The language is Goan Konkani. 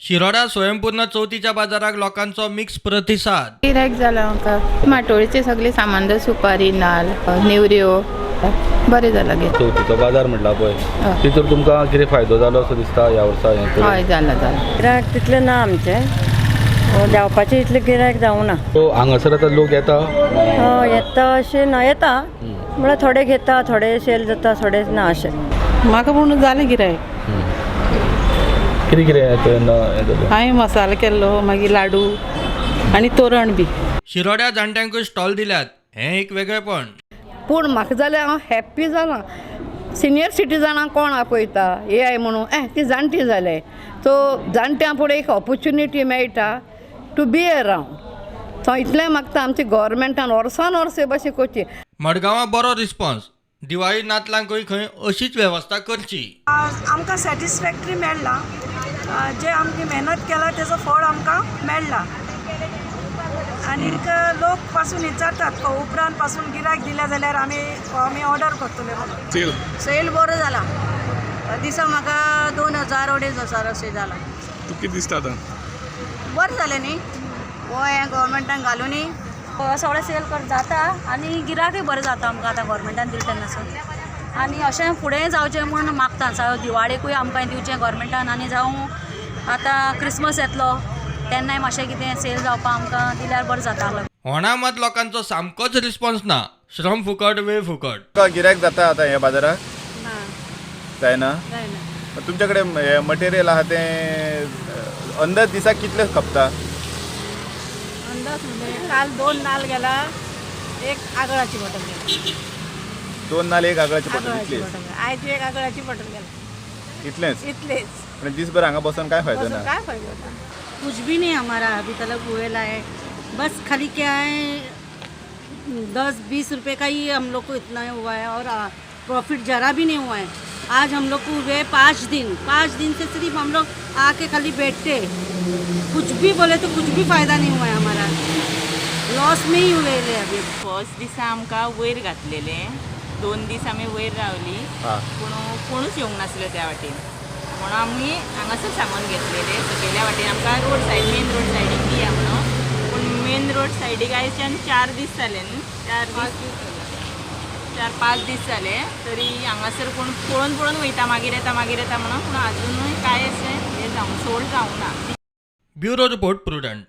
शिरोडा स्वयंपूर्ण चवथीच्या बाजाराक लोकांचो मिक्स प्रतिसाद. गिरायक जाला आमकां. माटोळेचे सगळे सामान, सुपारी, नाल, नेवऱ्यो, बरें जालां गे. चवथीचो बाजार म्हटला पळय, हय. तितून तुमकां कितें फायदो जालो असो दिसता ह्या वर्सा हें करून? हय, जाला जाला. गिरायक तितलें ना आमचें, जावपाचें इतलें गिरायक जावना. सो हांगासर आतां लोक येता? हय, येता अशें ना, येता म्हळ्यार थोडे घेता, थोडे सेल जाता, थोडे ना अशें. म्हाका पूण जालें गिरायक. कितें कितें हें जालें? हांवें मसालो केल्लो, मागीर लाडू आनी तोरण बी. शिरोड्या जाणट्यांकूय स्टॉल दिल्यात, हें एक वेगळेपण. पूण म्हाका जाल्यार हांव हॅप्पी जालां. सिनियर सिटीजनाक कोण आपयता हे I म्हणून ए ती जाणटी जाले, सो जाणट्यां फुडें एक ऑपोर्चुनिटी मेळटा टू बी अरावंड. सो इतलें मागता आमच्या गोवोरमेंटान वर्सान वर्स हे भाशेन करची. मडगांवां बरो रिस्पॉन्स. दिवाळी नातलांकूय खंय अशीच वेवस्था करची. आमकां सॅटिस्फॅक्टरी मेळ्ळां. जें आमची मेहनत केला तेजो फळ आमकां मेळ्ळा. आनीक लोक पासून विचारतात, उपरांत पासून गिरायक दिलें जाल्यार आमी आमी ऑर्डर करतले म्हणून. सेल बरो जाला. दिसा म्हाका 2000, 2500 अशें जाला. तुका कितें दिसता आतां? बरें जालें न्ही हो हें गोवोरमेंटान घालून. सगळें सेल कर जाता आनी गिरायकूय बरें जाता आमकां आतां गोवोरमेंटान दिलें तेन्नासून. आनी अशें फुडें जावचें म्हूण मागता. जावं दिवाळेकूय आमकां दिवचें गोवोरमेंटान आनी जावं आतां क्रिसमस येतलो तेन्नाय मातशें कितें सेल जावपाक आमकां दिल्यार बरें जाता. होणा मात लोकांचो सामकोच रिस्पॉन्स ना. श्रम फुकट, वेळ फुकट. तुका गिरायक जाता आतां ह्या बाजाराक? जायना? तुमच्या कडेन हे मटेरियल आहा तें अंदाज दिसाक कितले खपता? अंदाज म्हणजे काल दोन नाल गेला, एक आगळाची बॉटल गेला. दोन नाल, एक आगळाची बॉटल. आगळाची इतलीच? बॉटल. आयची एक आगळाची बॉटल गेला. इतलेंच? इतलेच. आनी दिसभर हांगा बसून काय फायदो बसून ना? काय फायदो ना. कुछ भी नहीं हमारा अभी तलक हुएला है. बस खाली क्या है, 10-20 रुपए का ही हम लोग को इतना हुआ है और प्रॉफिट जरा भी नहीं हुआ है. आज हम लोग को हुए 5 दिन. 5 दिन से सिर्फ हम लोग आके खाली बैठते. कुछ भी बोले तो कुछ भी फ़ायदा नहीं हुआ है हमारा, लॉस में ही हुए ले अभी. फर्स्ट दिसा आमकां वयर घातलेले, 2 दीस आमी वयर रावली. पूण कोणूच येवंक नासलो त्या वाटेन, म्हणून आमी हांगासर सांगून घेतलेले, सकयल्या वाटेन आमकां रोड सायड, मेन रोड सायडीक दिया म्हणून. पूण मेन रोड सायडीक आयच्यान 4 दीस जाले न्हू, 4 दीस, 4-5 दीस जाले, तरी हांगासर कोण पळोवन पळोवन वयता, मागीर येता, मागीर येता म्हणून. पूण आजुनूय कांय अशें हें जावंक सोल्ड जावंक ना. Bureau report, Prudent.